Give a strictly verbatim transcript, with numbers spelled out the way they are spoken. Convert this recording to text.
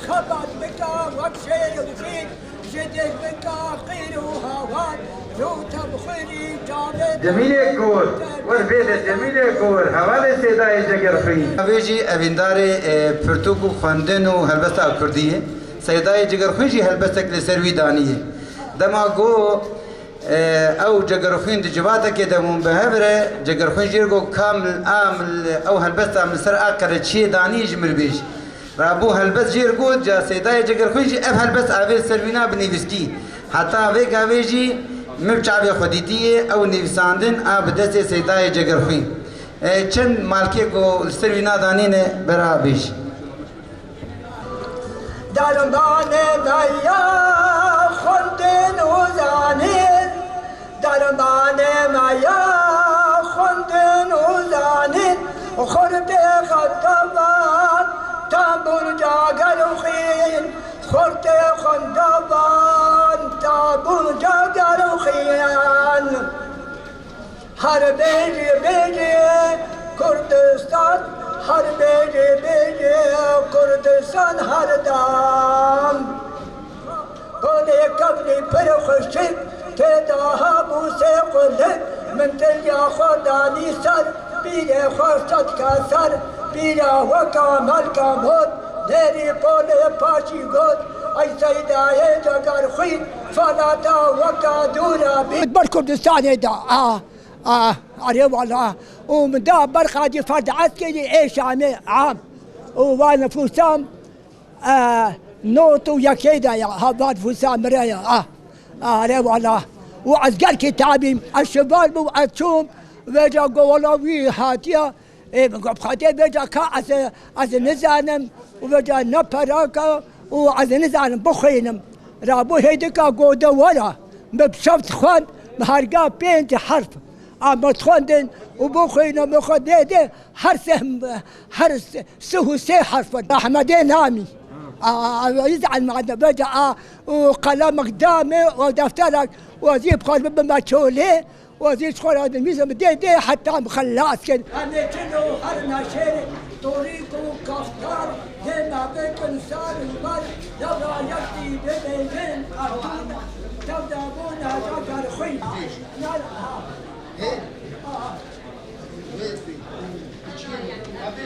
Xebat bika wek şêr û xîr, ji dil bika qîr û hawar, rû te bixwîrî çavê Cemîlê Kor, wer bêle Cemîlê Kor, hevalê Seydayê Cegerxwîn. Ev jî evîndarê, e, pirtûk û xwendin û helbesta kurdî ye. Seydayê Cegerxwîn jî helbestek li ser wî danî ye. Dema ku Ew Cegerxwîn di civatekê de bûn bi hev re, Cegerxwîn jê re got, ka min a min ew helbesta min ser a qereçiyê danî ji min re bêj. Rabû helbest jê re got, ca Seydayê Cegerxwîn jî ev helbest avê li ser wîna bi nivîskî. Heta vê gavê jî min bi çavê xwe dîtiye ew nivîsandin a bi destê Seydayê Cegerxwîn. E, çend malkê ku li ser wîna danîne bera bêj. Dermanê me ya xwendin û zanîn, dermanê me ya xwendin û zanîn, xurtê xendevan, tembûr cager û xîn, xurtê xendevan, tembûr cager û xîn. Her bêjî bêjî Kurdistan, her bêjî bêjî Kurdistan her dem. Polê kevnî pir xweşik, tê de hebû sê qulik, min tiliya xwe danî ser, pîrê xwe setka ser, pîra weka melka mot, nêrî polê paşî got, ey Seydayê Cegerxwîn, felata weka dûra bî. Ber Kurdistanê de, a. Ah, erê wala. Û min da ber xacî ferd eskerî ê Şamê am. Û va nifûsam, eh, nod û yekê de ya. Ha, va nifûsa min re ya. Ah, ah, erê wala. Û ez gelkî tabîm. Ez şival bûm, ez çûm. Vêca go wala wî hatiye. Ê, min got, "Xwedê vêca ka ez, ez nizanim." Û vêca ne peraka û ez nizanim bixwînim. Rabû hêdika gode wera. Min bi şev dixwend, min herga pênc herf. A min dixwendin û bixwînim, min xwe dê dê her sê, her sê, sih û sê herf in. Ehmedê namî. A, a, a, ez elmade vêca a, û qelemek da min û defterek û ez ê bixwazim bibime çolê. Wezîr ji xwe re dimîze min dê dê heta min xelas kir. Em ê çilo her neşêr, torîk û kaftar, dê me bikin sar û ber, lewra yek dî bibêjin, Erdogan, tev de bû neca gerxwîn. Nar, ha. Hê? Ha. Wê bî. Çi? Abi,